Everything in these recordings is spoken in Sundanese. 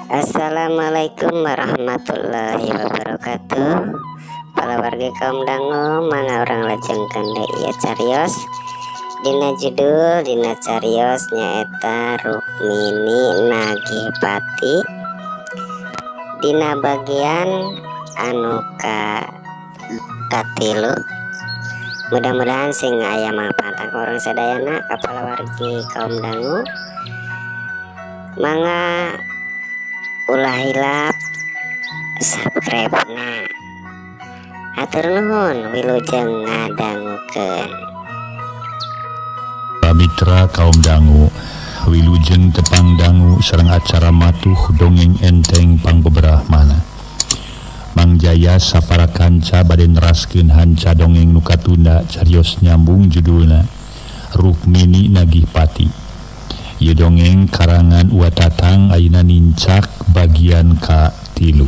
Assalamualaikum warahmatullahi wabarakatuh. Para warga kaum dangu, mangga urang lajengkeun deui ieu carios. Dina judul dina carios nyaeta Rukmini Nagih Pati. Dina bagian anu ka katilu. Mudah-mudahan sing aya manfaat ka urang sadayana ka palawargi kaum dangu. Mangga ulah hilap subscribe na. Hatur nuhun, wilujeng ngadangukeun. Mitra kaum dangu, wilujeng tepang dangu sareng acara matuh dongeng enteng pangbeberahmana. Mang Jaya sapara kanca bade neraskeun hanca dongeng nu katunda carios nyambung judulna Rukmini Nagih Pati. Ieu dongeng karangan Uwa Tatang ayeuna nincak bagian ka 3.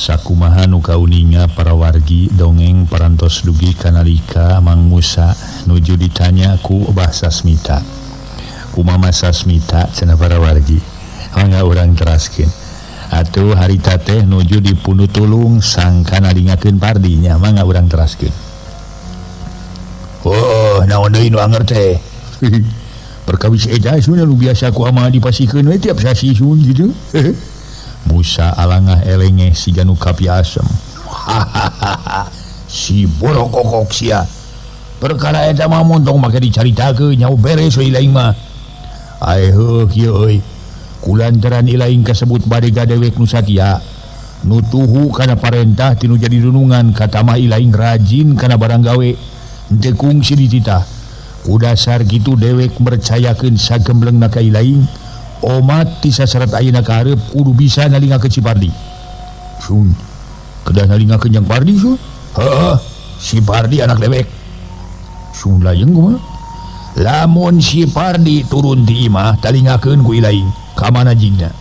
Sakumaha nu kauninga para wargi dongeng parantos dugi kanalika Mang Musa nuju ditanya ku Bah Sasmita. Kumaha Sasmita cenah para wargi? Mangga urang teraskeun. Atuh harita teh nuju dipunut tulung sangka nalingakeun pardinya, mangga urang teraskeun. Oh, naon deui nu anger teh? Perkawis eta sun nu biasa ku ama dipasikeun we tiap sasi sun gitu. Musa alangah elenge siga nu kapi asem. Si borokokok sia. Perkara eta mah montong make dicaritakeun nyaho beres we ilaing mah. Ae heuh kieu euy. Kulantaran ilaing kasebut bade gadewek nu satia. Nu tuhu kana parentah tinu jadi dunungan katamah ilaing rajin kana barang gawe. Henteu kungsi dititah. Ku dasar kitu dewek mercayakeun sagemblengna ka ilaing. Omat ti sasyarat ayeuna ka hareup kudu bisa nalingakeun si Pardi. Sun, kedah nalingakeun jang Pardi sun. Heuh, si Pardi anak dewek. Sun layeng kumaha? Lamun si Pardi turun ti imah talingakeun ku ilaing ka mana jigna.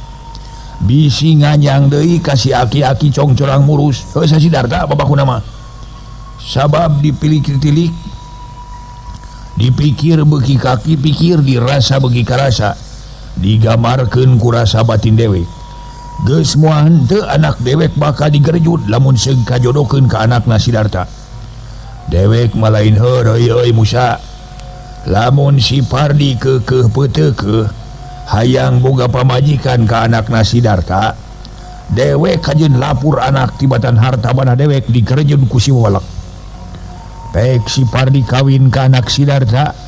Bisi nganyang deui ka si aki-aki congcorang murus. Heuh Sasidarta babakuna mah. Sabab dipilik-tilik dipikir beuki kaki pikir dirasa beuki karasa. Digamarkeun ku rasa batin dewek. Geus moal henteu anak dewek bakal digerjut lamun seung kajodohkeun ka anakna Sidarta. Dewek mah lain heureuy euy Musa. Lamun si Pardi keukeuh peuteukeuh hayang boga pamajikan ka anakna Sidarta, dewek kajeun lapur anak tibatan harta bana dewek digerjut ku si walak. Pek si Pardi kawin ka anak Sidarta,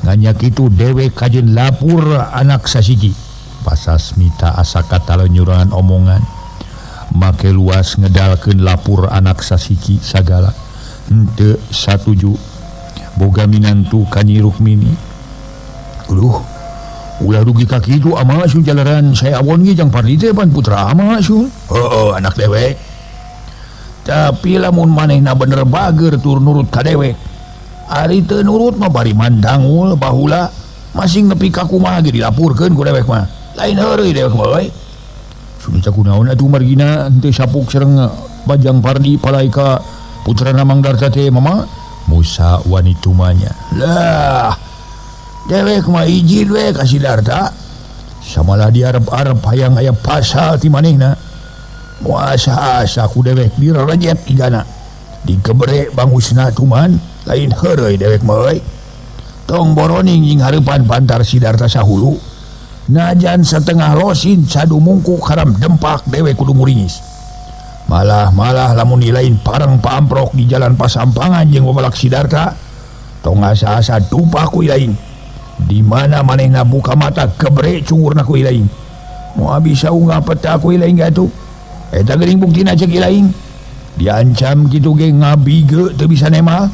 nganyak itu dewek kajeun lapur anak sasiki. Pasasmita asa katalenyuran omongan make luas ngedalkeun lapur anak sasiki sagala. Henteu satuju boga minantu ka Nyi Rukmini. Aduh, ulah dugi ka kitu ama sun jalaran saya awon ge jang Pardi teh pan putra ama sun. Heueuh anak dewek. Tapi lamun manehna bener bager tur nurut ka dewek. Ari teu nurut mah bari mandangul bahula masing nepi ka kumaha ge dilapurkeun ku dewek mah. Lain heureuy dewek mah euy. Sun cakunaon atuh margina henteu sapuk sareng Bajang Pardi palaika putrana Mang Darta teh mama. Musa wani tumanya. Lah, dewek mah izin we ka si Darta. Samalah diarep-arep hayang aya pasal ti manehna. Moal asa-asa ku dewek direrejep igana. Digebrek bangusna tuman. Lain heureuy dewek mah euy. Tong boroning jeung hareupan pantar Sidarta sahulu. Najan setengah losin cadu mungkuk haram dempak dewek kudu muringis. Malah-malah lamun lain parang paamprok di jalan pasampangan jeung wabalak Sidarta, tong asa-asa dupa ku ilaing. Di mana manehna buka mata gebrek cungurna ku ilaing. Moal bisa unggah peta ku ilaing atuh. Eta geuning buktina ceuk ilaing. Diancam kitu ge ngabige teu bisa nemal.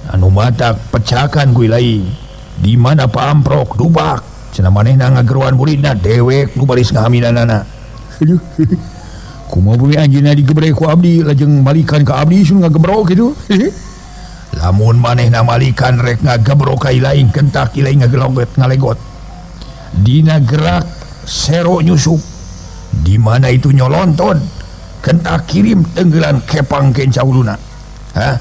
Anu matak pecakan ku ilaing. Di mana paamprok dubak cenah manehna ngageroan muridna dewek nu baris ngahaminanana. Aduh. Kumaha bumi anjeunna digebrek ku abdi lajeng malikan ka abdi sun ngagebrok kitu. Lamun manehna malikan rek ngagebrok ka ilaing kentak ilaing ngagelogot ngalegot. Dina gerak sero nyusup. Di mana itu nyolonton kentak kirim tenggelan kepang kenca huluna. Hah?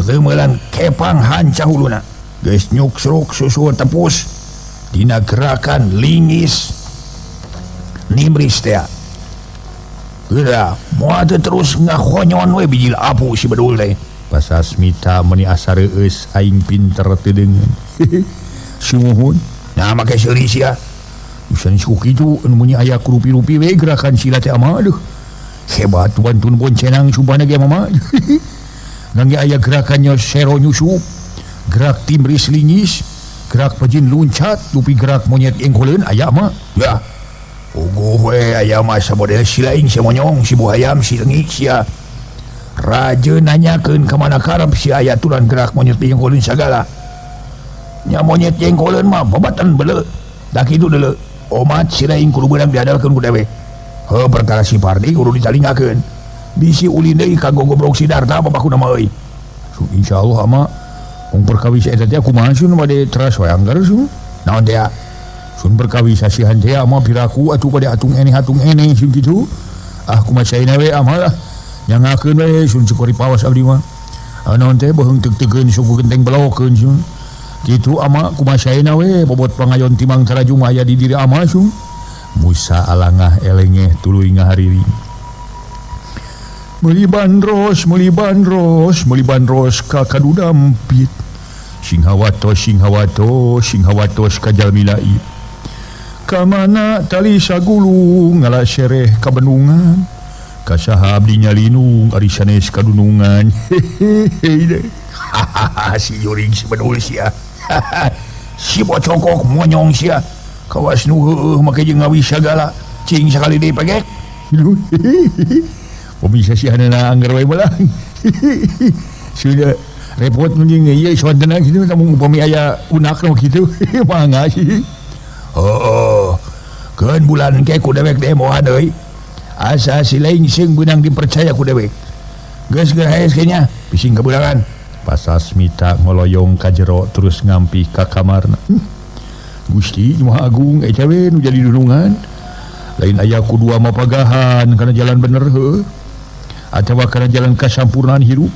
Tenggelan kepang hanca huluna. Geus nyuksruk susu tepus. Dina gerakan lingis nimris teh. Geura moal teu terus ngahonyon we bijil apu si bedul teh. Pasasmita meuni asa reueus aing pinter teu deungeun. Sumuhun. Nah make seuri sia. Usan ku kitu anu meuni aya kurupi-rupi we gerakan sila teh ama aduh. Hebat wantun boncenang sumpahna ge mama. Ngan ge aya gerakannya sero nyusup, gerak timris lingis, gerak pejin luncat, dupi gerak monyet engkoleun aya mah. Ya. Uguh we aya mah samodel silaing si monyong, si buhayam, si lengik sia. Raja nanyakeun ka mana karep si aya turan gerak monyet jengkoleun sagala. Nya monyet jengkoleun mah babatan bele. Da kitu deuleu. Omat silaing kudu beunang diadalkeun ku dewek. Heuh perkara si Pardi kudu dicalingakeun. Bisi ulin deui ka gogobrok si Darta babakuna mah euy. So, insyaallah ama mung perkawis eta teh kumaha sun bade teras we anggar sun. Naon teh? Sun perkawis sasihan teh ama piraku atuh bade atung eneh sun kitu. Ah kumaha caina we ama lah. Nyangakeun we sun cekori pawas abdi mah. Naon teh beuheung teug-teugeun suku genteng belokeun sun. Kitu ama kumaha caina we bobot pangayon timang taraju mah aya di diri ama sun. Musa alangah elengeh tuluy ngahariring. Meuli bandros, meuli bandros, meuli bandros ka kadudampit. Sing hawatos, sing hawatos, sing hawatos ka jalmi laib. Ka mana tali sagulung ngala sereh ka bendungan. Ka saha abdi nyalinung ari sanes kadunungan. Hehehe. Hahaha si juring si bedul sia. Si bocokok monyong sia. Kawas nu heueuh make jeung ngawis sagala. Cing sakali deui pegek. Pemirsa si hanana anggar wae belah. Sudah repot mending ieu sontena kitu lamun upami aya unak nu kitu mangga sih. Heueuh. Keun bulan ke ku dewek demoan euy. Asa si laing seung beunang dipercaya ku dewek. Geus geus haes nya bising kabeunangan. Pasasmita ngoloyong ka jero terus ngampih ka kamarna. Gusti Maha Agung eta we nu jadi dunungan. Lain aya ku dua mapagahan kana jalan bener heueuh. Atawa kana jalan kasampurnaan hirup.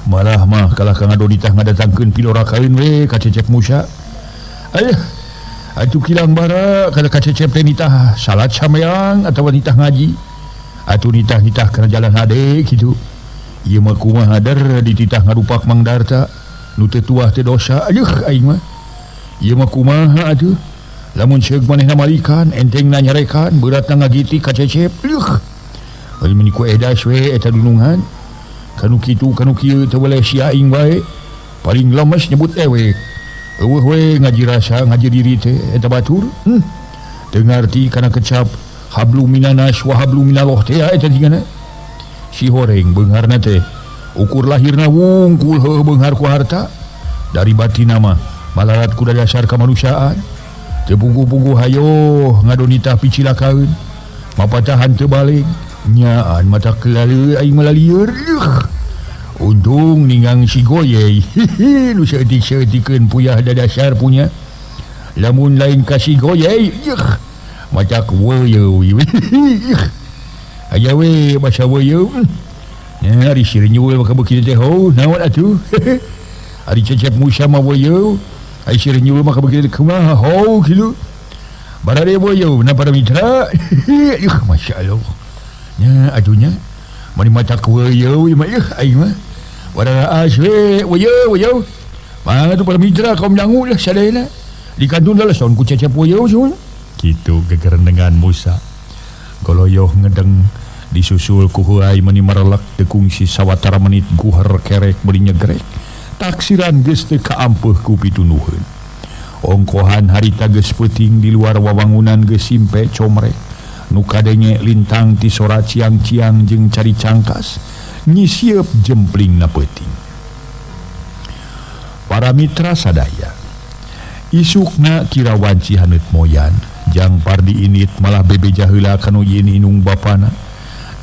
Malah mah kalah ka ngadonitah ngadatangkeun pilorakaeun we ka Cecep Musa. Ayah, atuh kilang bara kana ka Cecep teh nitah salat sameang atawa nitah ngaji. Atuh nitah-nitah kana jalan hade kitu. Ieu mah kumaha der dititah ngarupak Mang Darta nu teu tuah teh dosa. Ayeuh aing mah. Ieu mah kumaha atuh. Lamun ceuk manehna malikan entengna nyarekan beuratna ngagiti ka Cecep. Ayeuh. Euy meuni ku edas we eta dunungan. Kanu kitu kanu kieu teu boleh sia aing bae. Paling lemes nyebut ewek. Eueuh we ngaji rasa ngaji diri teh eta batur. Teu ngarti kana kecap hablum minanas wa hablum minallah teh eta tingana. Si horeng beungharna teh ukur lahirna wungkul heueuh beunghar ku harta. Dari batina mah malarat ku dasar kamanusiaan. Teu puguh-puguh hayo ngadonitah picilakaeun. Mapatahan teu balik. Nyaan mata kelale aing malalieur. Untung ningang si goyey. Nu saeutik-saeutikeun puyah dadasar punya. Lamun lain ka si goyey, mata weuyew. Aya we basa weuyew. Nya ari si renyul maka beuki teh ho, naon atuh? Ari Cecep Musa mah weuyew. Ari si renyul maka beuki teh kumaha ho kitu. Barare weuyew na para mitra. Masyaallah. Nya atunya mani mata weuyew ieu mah aing mah. Warara aswe weuyew weuyew. Mangga tu para mitra kaum dangu lah sadayana. Di kantun lah son ku Cecep weuyew sun. Kitu gegerendengan Musa. Goloyoh ngedeng disusul ku huai meni marelek teu kungsi sawatara menit guher kerek meuli nyegrek. Taksiran geus teu kaampeuh ku pitunuheun. Ongkohan harita geus peuting di luar wawangunan geus simpe comrek. Nu kadenge lintang ti sora ciang-ciang jeung cari cangkas nyisieup jemplingna peuting. Para mitra sadaya, isukna kira wanci haneut moyan, jang Pardi init malah bebeja heula kanu yen inung bapana.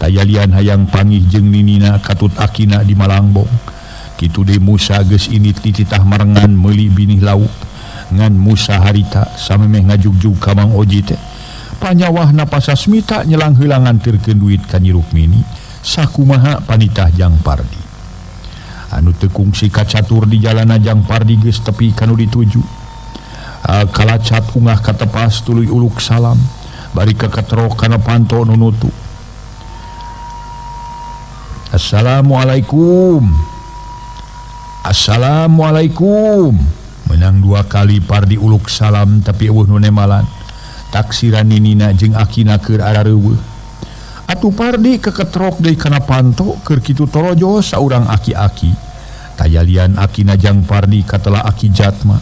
Tayalian hayang pangih jeung ninina katut akina di Malangbong. Kitu deui Musa geus indit dititah marengan meuli binih lauk. Ngan Musa harita samemeh ngajugjug ka Mang Oji teh. Panyawahna Pasasmita nyelang heula nganterkeun duit ka Nyi Rukmini sakumaha panitah Jang Pardi. Anu teu kungsi kacatur di jalana Jang Pardi geus tepi ka nu dituju. Kalacat ungah katepas tuluy uluk salam bari kaketrok kana panto nu nutu. Assalamualaikum. Assalamualaikum. Menang dua kali Pardi uluk salam tapi eueuh nu nemalan. Taksiran ninina jeung akina keur arareuweuh. Atuh Pardi keketrok deui kana panto keur kitu torojo saurang aki-aki. Tayalian akina Jang Pardi katela Aki Jatma.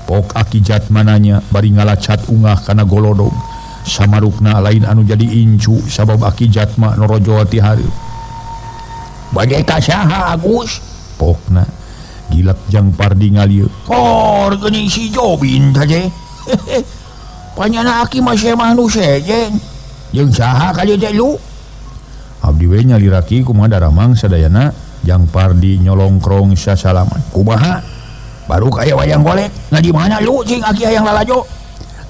Pok Aki Jatma nanya bari ngalacat ungah kana golodog. Samarukna lain anu jadi incu sabab Aki Jatma norojo ti hareup. Bade ka saha Agus? Pokna gilak Jang Pardi ngalieu. Kor geuning si Jobin teh. Panyana aki mah semah nu sejen. Jeung saha ka dieu teh lu? Abdi we nyalira ki kumaha daramang sadayana Jang Pardi nyolongkrong sasalaman. Kumaha? Baru kaya wayang golek. Nah di mana lu cing aki hayang lalajo?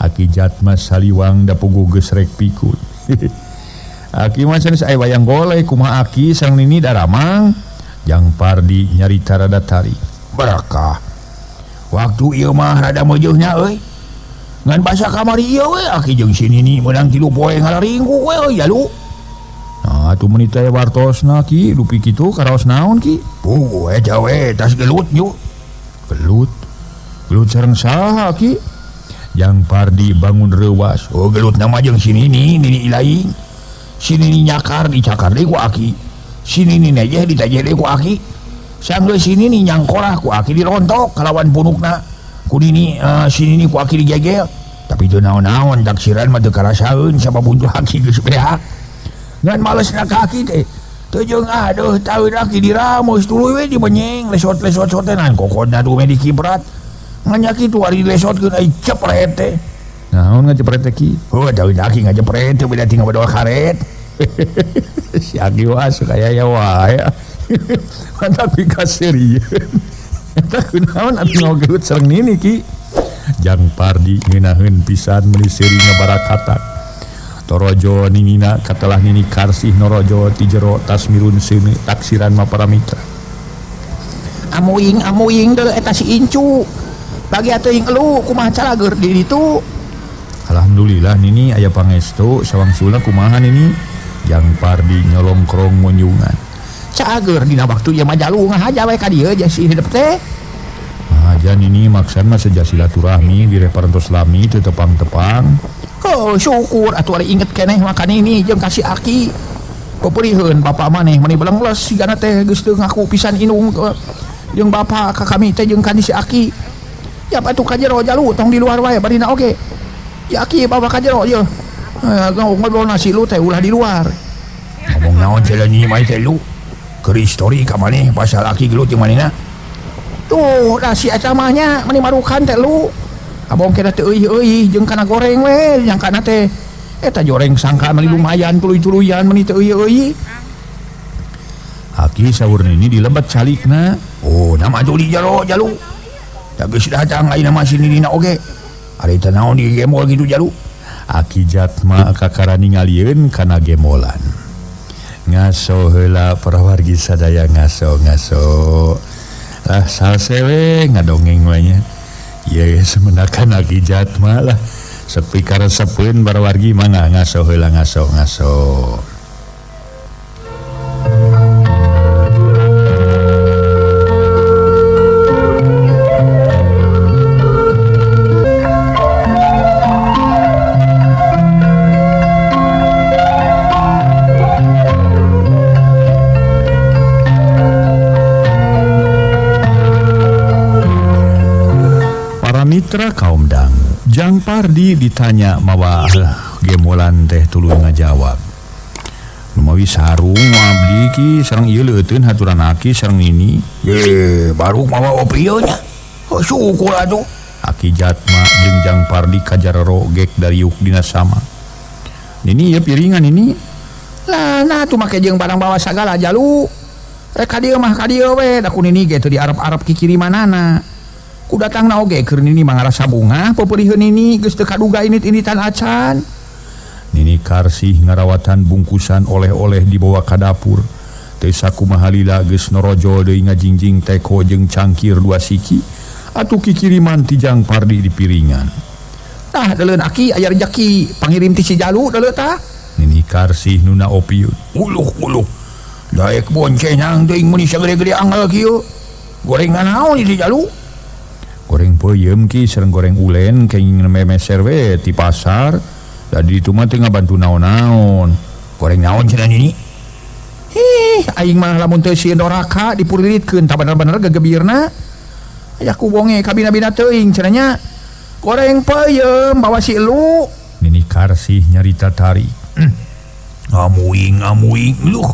Aki Jatma saliwang da puguh geus rek pikun. Aki mah sanes aya wayang golek kumaha aki sareng nini daramang? Jang Pardi nyarita rada tarik. Barakah. Waktu ieu mah rada meujeunnya euy. Ngan basa kamari ieu we aki jeung si nini meunang 3 poe ngalaringku we euy jalu. Nah atuh meuni teh wartosna ki dupi kitu karaos naon ki? Puguh eta we tas gelut nyu. Gelut. Gelut sareng saha ki? Jang Pardi bangun reuwas. Oh gelut nama jeung si nini, nini ilaing. Si nini nyakar dicakar deui ku aki. Si nini nejeh ditajeh deui ku aki. Sanggeus si nini nyangkorah ku aki dirontok kalawan punukna. Ku nini si nini ku aki digegel. Tapi teu naon-naon taksiran mah teu karasaeun sabab buntu aki geus beak. Ngan malesna ka aki teh. Teu jeung aduh taeun aki diramus tuluy we dibenyeng lesot-lesot sotenan kokodna du we dikibrat. Ngan nya kitu ari dilesotkeun ai cepret teh. Naon ngajepret teh ki? Heuh taeun aki ngajepret teh beda tinggal badol karet. Si aki wae sok aya ya wae. Mantap pikaserian. Eta kunaon atuh ngogelut sareng nini ki? Jang Pardi ngeunaheun pisan meuni seuri ngabarakatak. Torojo ninina katelah nini Karsih norojo ti jero tas mirun seuneu taksiran ma para mitra. Amuing amuing deuleu eta si incu. Bagi atuh ing elu kumaha calageur di ditu. Alhamdulillah nini aya pangestu sawangsulna kumaha nini? Jang Pardi nyolongkrong munjungan. Cager dina waktu ieu mah jalu ngahaja we ka dieu jeung si hidep teh. Mahajan ini maksan mah seja silaturahmi wireh parantos lami teu tepang-tepang. Oh syukur atuh ari inget keneh mah ka nini jeung ka si aki. Peperiheun bapa maneh meuni belengles sigana teh geus teu ngaku pisan indung jeung bapa ka kami teh jeung ka si aki. Ya atuh ka jero jalu tong di luar wae barina oge. Ya aki bawa ka jero ieu. Ngobrol nasi lu teh ulah di luar. Ngomong naon cenah nyi mah teh lu? Keur story ka maneh pasal aki gelut jeung manehna. Tuh, da si eta mah nya meuni marukan teh lu. Abong kena teu euih-euih jeung kana goreng we yang kana teh. Eta joreng sangka meuni lumayan tuluy-tuluyan meuni teu euih-euih. Aki saur nini dilebet calikna. Oh, nama atuh di jero jalu. Da geus datang ayeuna mah si ninina oge. Ari teh naon di gemol kitu jalu. Aki Jatma kakara ningalieun kana gemolan. Ngaso heula para wargi sadaya ngaso ngaso. Lah salse we ngadongeng we nya. Ieu semenakan Aki Jatma lah. Sepi karesepeun para wargi mangga ngaso heula ngaso ngaso. Mitra kaum dangu, Jang Pardi ditanya mawa gemolan teh tuluy ngajawab. Numawi sarung abdi ki sareng ieu leuteun haturan aki sareng nini. Ye, baru mawa opio nya. Oh, syukur atuh. Aki Jatma jeung Jang Pardi kajarero gek dariuk dina sama. Nini ieu piringan ini. Lah nah tuh make jeung barang bawa sagala jalu. Rek ka dieu mah ka dieu we da ku nini ge teu diarep-arep kikirimanana. Ku datangna oge keur nini mah ngarasa bungah peupeuriheun nini geus teu kaduga init-initan acan. Nini Karsih ngarawatan bungkusan oleh-oleh dibawa ka dapur. Teu sakumaha lila geus norojol deui ngajingjing teko jeung cangkir dua siki atuh kikiriman ti Jang Pardi di piringan. Tah deuleun aki aya rejeki pangirim ti si Jalu deuleu tah. Nini Karsih nu naopiun. Uluh-uluh. Daek boncenang teuing meuni sagede-gede anggal kieu. Gorengan naon ieu Jalu? Goreng peuyeum ki sareng goreng ulen kenging memeser we ti pasar. Da di ditu mah teu ngabantu naon-naon. Goreng naon cenah nini? Hih, aing mah lamun teu sieun doraka dipurilitkeun tah bener-bener gegebirna. Aya ku bonge kabina-bina teuing cenah nya. Goreng peuyeum bawa si elu. Nini Karsih nyarita tari. Amuing amuing luh.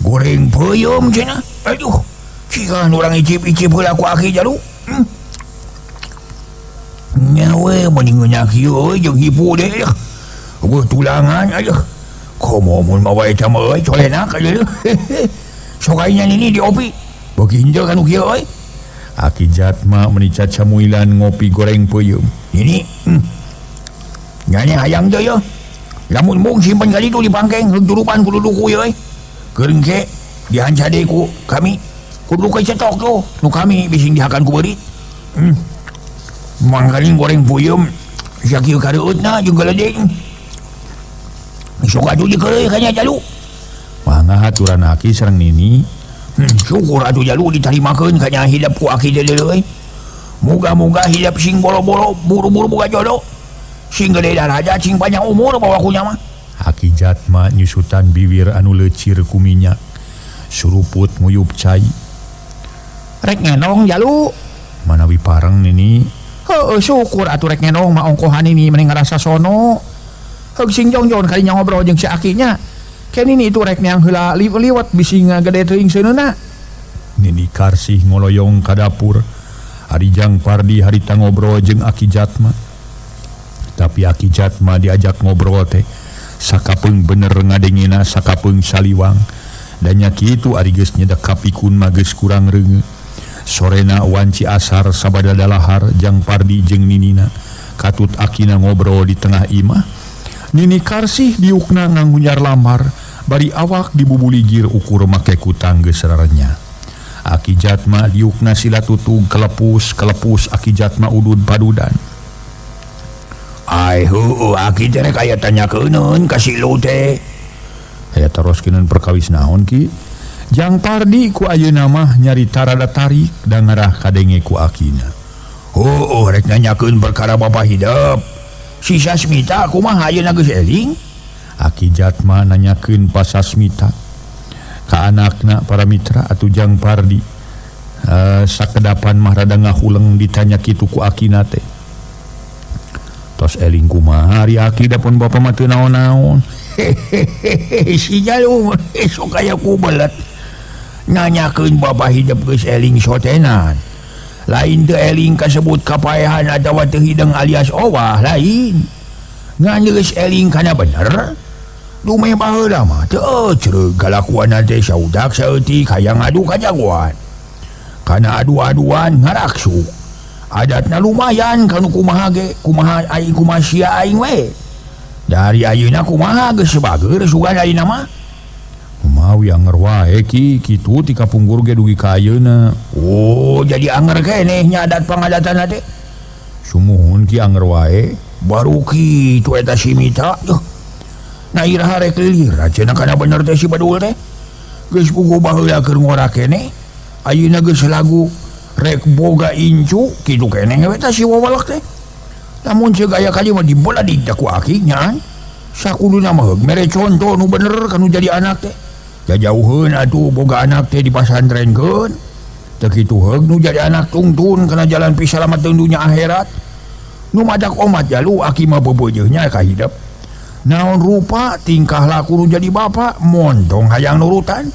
Goreng peuyeum cenah. Aduh. Cikan urang icip-icip heula ku aki Jalu. Nya we meni ngeunah kieu euy jeung hipu deui. Eueuh tulangan aduh. Komo mun mawa eta mah euy colenak aduh. Sok aing nini diopi. Beuki henteu kanu kieu euy. Aki Jatma meni cacamuilan ngopi goreng peuyeum. Nini. Nya hayang teh yeuh. Lamun mung simpen kali tu di pangkeng heug turupan kudu duku yeuh euy. Keureung ke dihanca deui ku kami. Kudu ka cetok tuh nu kami bising dihakan ku beurit. Mangkaning goreng peuyeum sakieu kareueutna jeung galedeng. Sok atuh dikeureuy ka nya Jalu. Mangga haturan aki sareng nini. Syukur atuh Jalu ditarimakeun ka nya hidep ku aki deuleu euy. Muga-muga hidep sing boro-boro buru-buru boga jodoh. Sing gede darajat sing panjang umur bawa ku nya mah. Aki Jatma nyusutan biwir anu leucir ku minyak. Suruput nguyup cai. Rek ngenong Jalu. Manawi pareng nini. Heueuh syukur atuh rek ngenong mah ongkohan ini mending ngarasa sono. Heug sing jongjon kali nya ngobrol jeung si akinya. Ken ini itu rek neang heula liwat bisi ngagede teuing seuneuna. Nini Karsih ngoloyong ka dapur. Ari Jang Pardi harita ngobrol jeung Aki Jatma. Tapi Aki Jatma diajak ngobrol teh sakapeung bener ngadengena sakapeung saliwang. Dan nya kitu ari geus nyedek kapikun mah geus kurang reungeu. Sorena wanci asar sabada dalahar Jang Pardi jeung ninina. Katut akina ngobrol di tengah imah. Nini Karsih diukna ngangunyar lamar bari awak dibubuligir ukur make kutang geus rarenya. Aki Jatma diukna sila tutug kelepus kelepus Aki Jatma udud padudan. Ai heueuh aki teh rek aya tanyakeun ka si lu teh. Aya teroskeun perkawis naon ki? Jang Pardi ku ayeuna mah nyarita rada tarik da ngarah kadenge ku akina. Heueuh rek nanyakeun perkara bapa hidep. Si Sasmita kumaha ayeuna geus eling? Aki Jatma nanyakeun pa Sasmita. Ka anakna para mitra atuh Jang Pardi. Sakedapan mah rada ngahuleng ditanya kitu ku akina teh. Tos eling kumaha ari aki da pun bapa mah teu naon-naon. Hehehe si Jalu sok aya ku belet. Nanyakeun bapa hidep geus eling sotenan. Lain teu eling kasebut kapaehan atawa teu hideng alias owah lain. Ngan geus eling kana bener. Dumeh baheula mah teu ecereug kalakuanna teh saudak saeutik hayang adu kajagoan. Kana adu-aduan ngaraksuk. Adatna lumayan kanu kumaha ge kumaha aing kumaha sia aing we. Dari ayeuna kumaha geus bager sugan ayeuna mah. Kumaha anger wae ki kitu ti kapungkur ge dugi ka ayeuna. Oh jadi anger keneh nya adat pangadatana teh. Sumuhun ki anger wae. Baru kitu eta si Mita. Duh. Na iraha rek lilir cenah kana bener teh si Badul teh. Geus puguh baheula keur ngora keneh. Ayeuna geus lagu rek boga incu kitu keneh we tah si wawalak teh. Lamun ceuk aya kali mah diboladig ku aki nya. Sakuduna mah heug mere conto nu bener kanu jadi anak teh. Jajauheun atuh boga anak teh dipasantrenkeun. Teu kitu heug nu jadi anak tungtun kana jalan pisalameteun dunya akhirat. Nu madak omat jalu aki mah beubeujeuh nya ka hidep. Naon rupa tingkah laku nu jadi bapa montong hayang nurutan.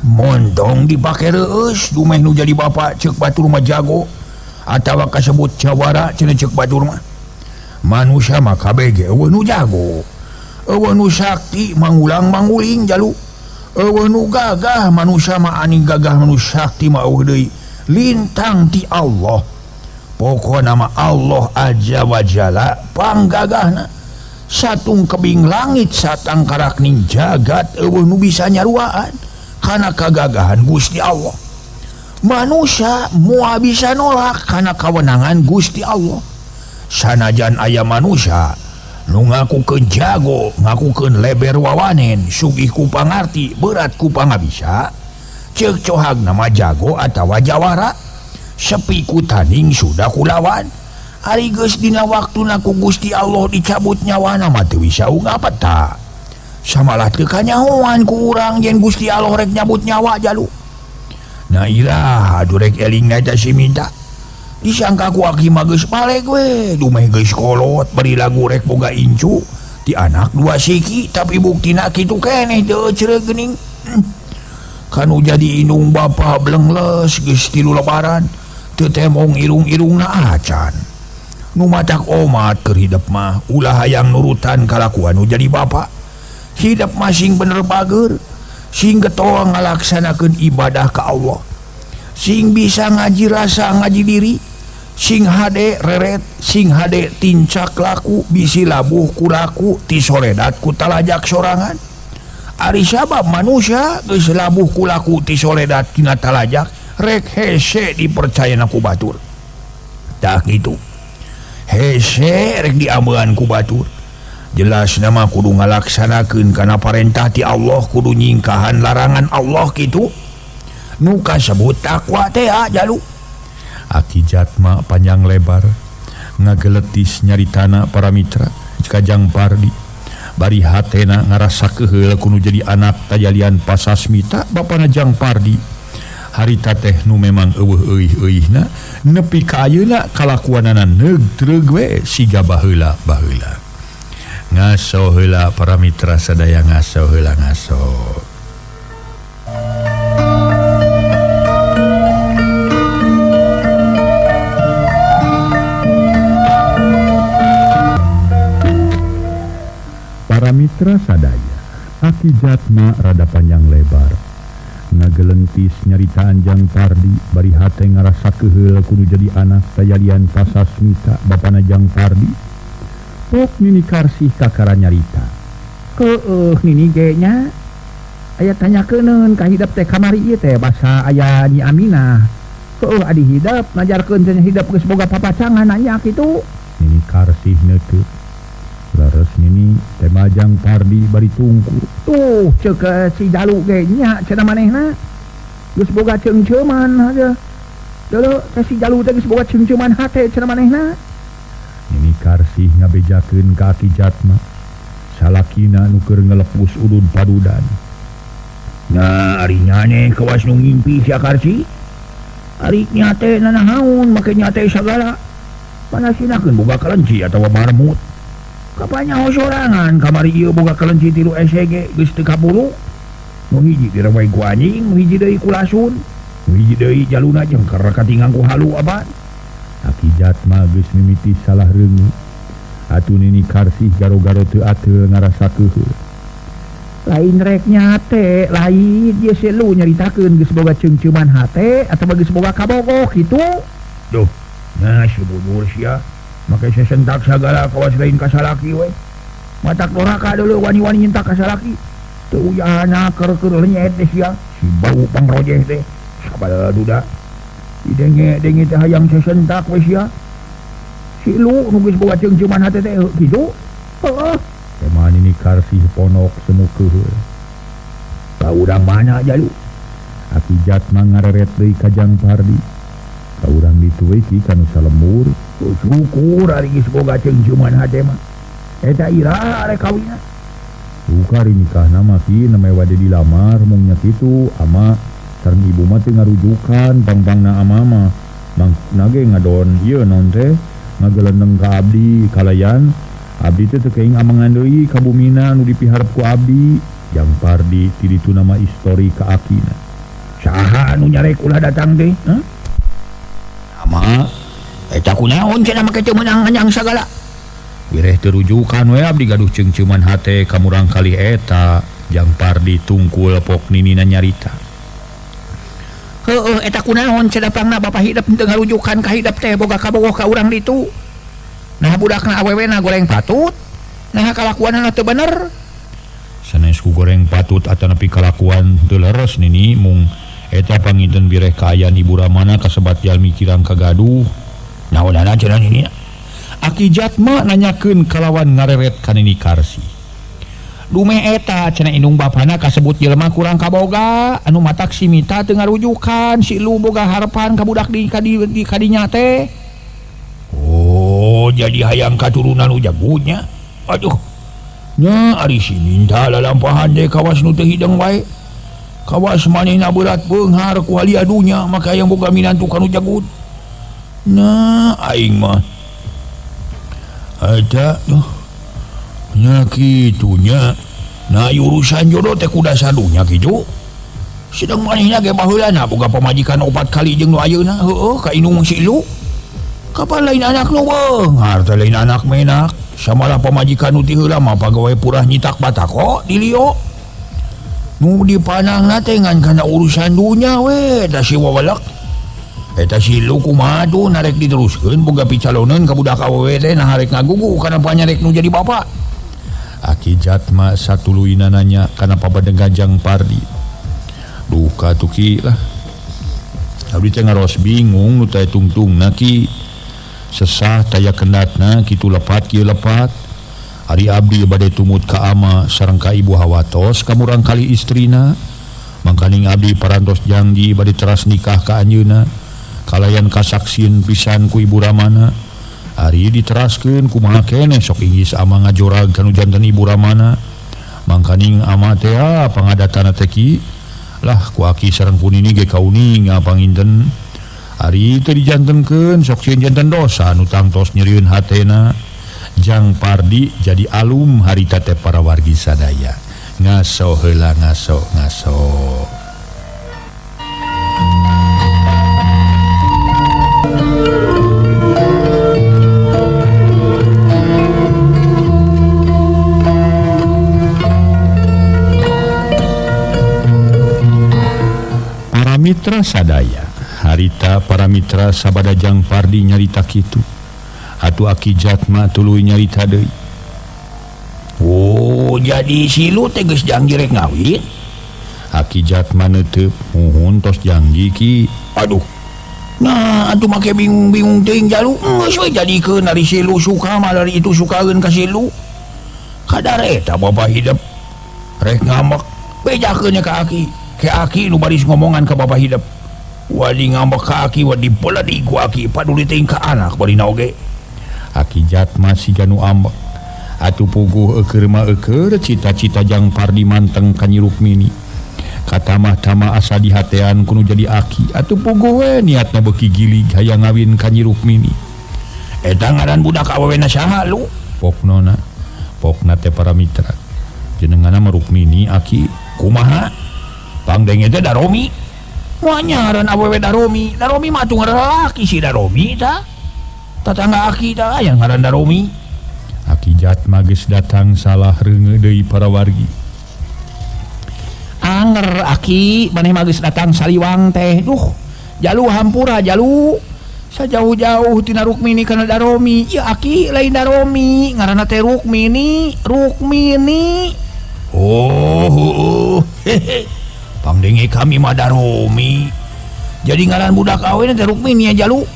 Montong dipake reueus dumeh nu jadi bapa ceuk batur mah jago atawa kasebut jawara cenah ceuk batur mah. Manusia mah kabeh ge eueuh nu jago. Eueuh nu sakti mangulang manguling jalu. Eueuh nu gagah manusia mah ani gagah nu sakti mah eueuh deui. Lintang ti Allah. Pokona mah Allah aja wajala panggagahna. Satung kebing langit satangkarakning jagat eueuh nu bisa nyaruaan kana kagagahan Gusti Allah. Manusia moal bisa nolak kana kawenangan Gusti Allah. Sanajan aya manusia nu ngakukeun jago, ngakukeun leber wawanen, sugih ku pangarti, berat ku pangabisa, ceuk cohagna mah jago atawa jawara, sepi ku tanding sudah kulawan. Ari geus dina waktuna ku Gusti Allah dicabut nyawana mah teu bisa ungapeta. Samalah teu kanyahoan ku urang yen Gusti Allah rek nyabut nyawa jalu. Nah iraha rek eling eta si minta. Disangka ku aki mah geus baleg we, dumeh geus kolot bari lagu rek boga incu ti anak dua siki tapi buktina kitu keneh teu euceureuh geuning. Kanu jadi indung bapa blengles geus 3 lebaran teu temong irung-irungna acan. Nu matak omat keur hidep mah ulah hayang nurutan kalakuan nu jadi bapa. Hidep mah sing bener bager, sing getol ngalaksanakeun ibadah ka Allah. Sing bisa ngaji rasa ngaji diri, sing hade reret, sing hade tincak laku, bisi labuh kulaku, ti soledat ku talajak sorangan. Ari sabab manusia geus labuh kulaku ti soledat tina talajak, rek hese dipercayana ku batur. Tah kitu. Hese rek diambean ku batur. Jelas nama kudu ngalaksanakeun kana parentah ti Allah, kudu nyingkahan larangan Allah kitu. Nu kasebut takwa teh jalu. Aki Jatma panjang lebar ngageletis nyaritana para mitra kajang Pardi. Bari hatena ngarasa keheul kudu jadi anak tajalian pasasmita bapana Jang Pardi. Harita teh nu memang eueuh euih-euihna nepi ka ayeuna kalakuanana neug-treug we siga baheula-baheula. Ngaso heula para mitra sadaya, ngaso heula ngaso. Para mitra sadaya, Aki Jatma rada panjang lebar ngagelentis nyaritaan Jang Pardi bari hate ngarasa keheul kudu jadi anak tajalian pasasmita bapana Jang Pardi. Pok Nini Karsih kakara nyarita. Keueuh nini ge nya aya tanyakeun ka hidep teh kamari ieu teh basa aya Nyi Aminah. Keueuh adi hidep ngajarkeun teh hidep geus boga papacangan nanya kitu. Nini Karsih neuteuk. Leres nini teh Jang Pardi bari tungku. Tuh ceuk si Jalu ge nya cenah manehna. Geus boga ceungceuman aja. Deuleu teh si Jalu teh geus boga ceungceuman hate cenah manehna. Nini Karsih ngabejakeun ka Aki Jatma. Salakina nu keur ngelepus udud padudan. Nah ari nyane kawas nu ngimpi sia Karsih. Ari nyate nanahaun make nyate sagala. Panasinakeun boga kalenci atawa marmut. Kapanyaho sorangan kamari ieu boga kelenci 3 SG geus teu kaburu. Nu hiji direwai ku anjing, nu hiji deui ku lasun, nu hiji deui jaluna jeung keur katingang ku halu abad. Aki Jatma geus mimiti salah reungeut. Atuh Nini Karsih garo-garo teu ateul ngarasa keuheul. Lain rek nyate, lain ieu si lu nyaritakeun geus boga ceungceuman hate atawa geus boga kabogoh kitu. Duh, nah sebujur sia. Make sesentak sagala kawas lain ka salaki we. Matak doraka deuleu wani-wani nyentak ka salaki. Teu uyahna keur-keur lenyet teh sia. Si bau pangrojeh teh. Sabada duda. Didenge-denge teh hayang sesentak we sia. Si lu nu geus boga ceungceuman hate teh kitu. Heuh. Teman ini Karsih ponok semu keuheul. Ka urang mana jalu? Aki Jatma ngareret deui ka Jang Pardi. Ka urang ditu we ki kanu salemur. Syukur ari geus boga ceungceuman hate mah. Eta iraha arek kawinna. Ukar nikahna mah ki namanya wade dilamar mung nya kitu ama sareng ibu mah teu ngarujukan pangpangna ama mah. Mangna ge ngadon ieu naon teh ngagelendeng ka abdi kalayan abdi teh teu keing amangan deui ka bumina nu dipiharep ku abdi. Jang Pardi ti ditu nama istori ka akina. Saha anu nyarek ulah datang teh? Hah? Ama eta kunaon cenah make teu meunang anyang sagala. Bireh teu rujukan we abdi gaduh ceungceuman hate ka murang kali eta Jang Pardi tungkul pok ninina nyarita. Heueuh eta kunaon cedapangna Bapak Hidep teu ngarujukan ka Hidep teh boga kabogoh ka urang ditu. Nah budakna awewena goreng patut. Nah kalakuanana teu bener. Sanes ku goreng patut atanapi kalakuan teu leres nini mung eta panginten bireh kaayaan Ibu Ramana kasebat jalmi kirang kagaduh. Naonana cenah nini? Aki Jatma nanyakeun kalawan ngareret ka Nini Karsi. Dumeh eta cenah indung bapana kasebut jelema kurang kaboga anu matak si Mita teu ngarujukan si Lu boga harapan ka budak di kadinya teh. Oh, jadi hayang katurunan nu jagutnya. Aduh. Nya ari si Minta lalampahan teh kawas nu teu hideng wae. Kawas manehna berat beunghar ku halia dunya maka hayang boga minantu ka nu jagut. Nah, aing mah eta duh. Nya kitu nya. Nah, urusan jodoh teh kuda sadunya kitu. Sedang manehna ge baheulana boga pamajikan 4 kali jeung nu ayeuna. Heueuh ka indung si Lu. Kapan lain anak nu beunghar teh lain anak menak. Samalah pamajikan nu ti heula mah pagawe purah nyitak batako di lieu. Nu dipanangna teh ngan kana urusan dunya we da si wawalak. Eta si Lu kumaha tuh narek diteruskeun boga picaloneun ka budak awewe teh nah harek ngagugu kana panyarek nu jadi bapa. Aki Jatma satuluyna nanya kana pabadegan Jang Pardi. Duka tuh ki lah. Abdi teh ngaros bingung nu teh tungtungna ki. Sesah taya kendatna kitu lepat kieu lepat. Ari abdi bade tumut ka ama sareng ka ibu hawatos ka murang kali istrina. Mangkaning abdi parantos janji bade teras nikah ka anjeunna. Kalayan kasaksieun pisan ku Ibu Ramana. Ari diteraskeun kumaha keneh sok inggis ama ngajorag kanu janten Ibu Ramana. Mangkaning ama teh pangadatana teh ki lah ku aki sareng ku nini ge kauninga panginten. Ari teu dijantenkeun sok sieun janten dosa nu tangtos nyerieun hatena. Jang Pardi jadi alum harita teh para wargi sadaya. Ngaso heula ngaso ngaso. Para mitra sadaya, harita para mitra sabada Jang Pardi nyarita kitu. Atuh Aki Jatma tuluy nyarita deui. Oh, jadi si Lu teh geus janji rek ngawin? Aki Jatma neuteup, muhun tos janji ki. Aduh. Nah, atuh make bingung-bingung teuing jalu. Geus we jadikeun ari si Lu suka mah dari itu sukaeun ka si Lu. Kadar eta Bapak Hidep rek ngambek bejakeun ka Aki. Ke Aki nu baris ngomongan ka Bapak Hidep. Wadi ngambek ka Aki, wadi beledi ku Aki, paduli teuing ka anak barina oge. Aki Jatma siga nu ambek. Atuh puguh eukeur mah eukeur cita-cita Jang Pardi manteng ka Nyi Rukmini. Katamah-tamah asa dihatean kudu jadi aki. Atuh puguh we niatna beuki gilig hayang ngawin ka Nyi Rukmini. Eta ngaran budak awewena saha lu? Poknona. Pokna teh para mitra. Jenengana mah Rukmini aki. Kumaha? Pangdenge teh Daromi. Moal nyaran awewe Daromi. Daromi mah atuh ngaran lalaki si Daromi tah. Tatangga aki tah aya ngaran Daromi. Aki Jatma geus datang salah reungeut deui para wargi. Anger aki maneh mah geus datang saliwang teh. Duh, jalu hampura jalu. Sajauh-jauh tina Rukmini kana Daromi. Ieu aki lain Daromi, ngaranna teh Rukmini, Rukmini. Oh, hehe. Pangdenge kami mah Daromi. Jadi ngaran budak awewe teh Rukmini ya jalu.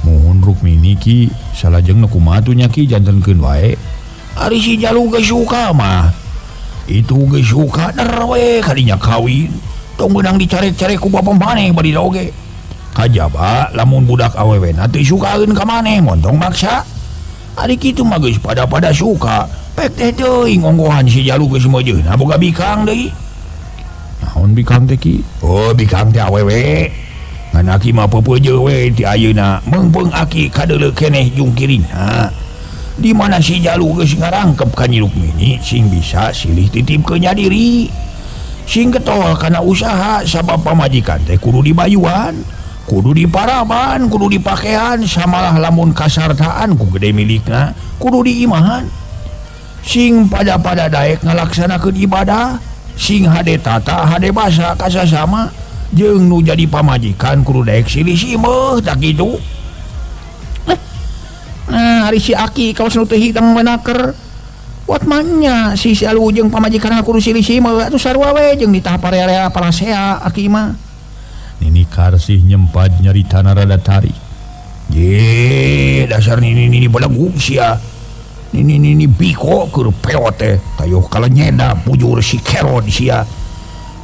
Muhun Rukmini ki salajengna kumaha tuh nya ki jantenkeun wae. Ari si jalu geus suka mah. Itu geus suka der we kadinya kawin. Tong beunang dicarek-carek ku bapa maneh bari oge. Kajaba lamun budak awewena teu sukaeun ka maneh montong maksa. Ari kitu mah geus pada-pada suka. Pek teh teuing onggohan si jalu geus meujeuhna boga bikang deui. Naon bikang teh ki? Oh, bikang teh awewe. Ngan aki mah peupeujeuh we ti ayeuna meungpeung aki kadeuleu keneh jungkirina. Di mana si jalu geus ngarangkep ka Nyi Rukmini sing bisa silih titip ke nya diri. Sing getol kana usaha sabab pamajikan teh kudu dibayuan. Kudu diparaban, kudu dipakean, samalah lamun kasartaan ku gede milikna, kudu diimahan. Sing pada-pada daek ngalaksanakeun ibadah, sing hade tata hade basa kasasama, jeung nu jadi pamajikan kudu daek silih simeuh tak kitu. Nah, ari si Aki kawas nu teu hidang menaker. Wat manya si Alu jeung pamajikan kudu silih simeuh atuh sarua we jeung ditah parea-area palasea Aki mah. Nini Karsih nyempad nyaritana rada tarik. Ye, dasar nini nini belegug sia. Nini nini biko keur peot teh, tayuh kalenyeda bujur si kerod sia.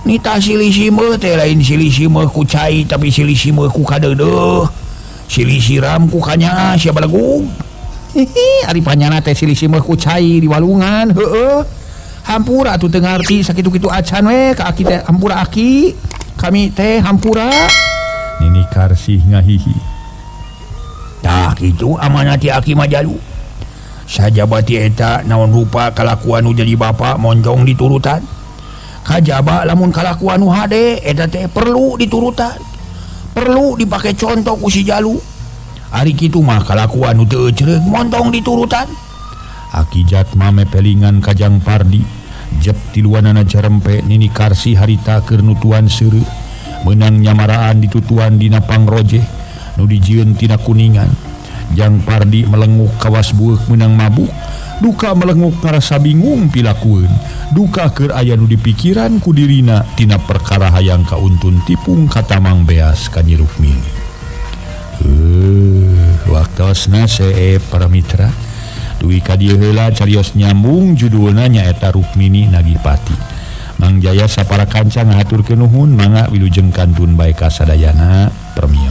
Nita silih simeuh teh lain silih simeuh ku cai tapi silih simeuh ku kadeudeuh. Silih siram ku kanyaah sia belegug. Hihi, ari panyana teh silih simeuh ku cai di walungan, heueuh. Hampura atuh teu ngarti sakitu-kitu acan we ka Aki teh, hampura Aki. Kami teh hampura. Nini Karsih ngahihi. Tah kitu amanah ti Aki mah jalu. Sajabati eta naon rupa kalakuan nu jadi bapa monjong diturutan. Kajaba lamun kalakuan nu hade eta teh perlu diturutan. Perlu dipake contoh ku si jalu. Ari kitu mah kalakuan nu teu ecereug montong diturutan. Aki Jatma mepelingan ka Jang Pardi. Jep tiluanana jarempe Nini Karsih harita keur nutuan seureuh. Meunang nyamaraan ditutuan dina pangrojeh nu dijieun tina kuningan. Jang Pardi melenguk kawas bueuk meunang mabuk. Duka melenguk ngarasa bingung pilakueun. Duka keur aya nu dipikiran ku dirina tina perkara hayang kauntun tipung katamang beas ka Nyi Rukmini. Waktosna seep para mitra. Dugi ka dieu heula carios nyambung judulna nyaeta Rukmini Nagipati. Mang Jaya sapara kanca ngahaturkeun nuhun mangga wilujeng kantun bae ka sadayana permios.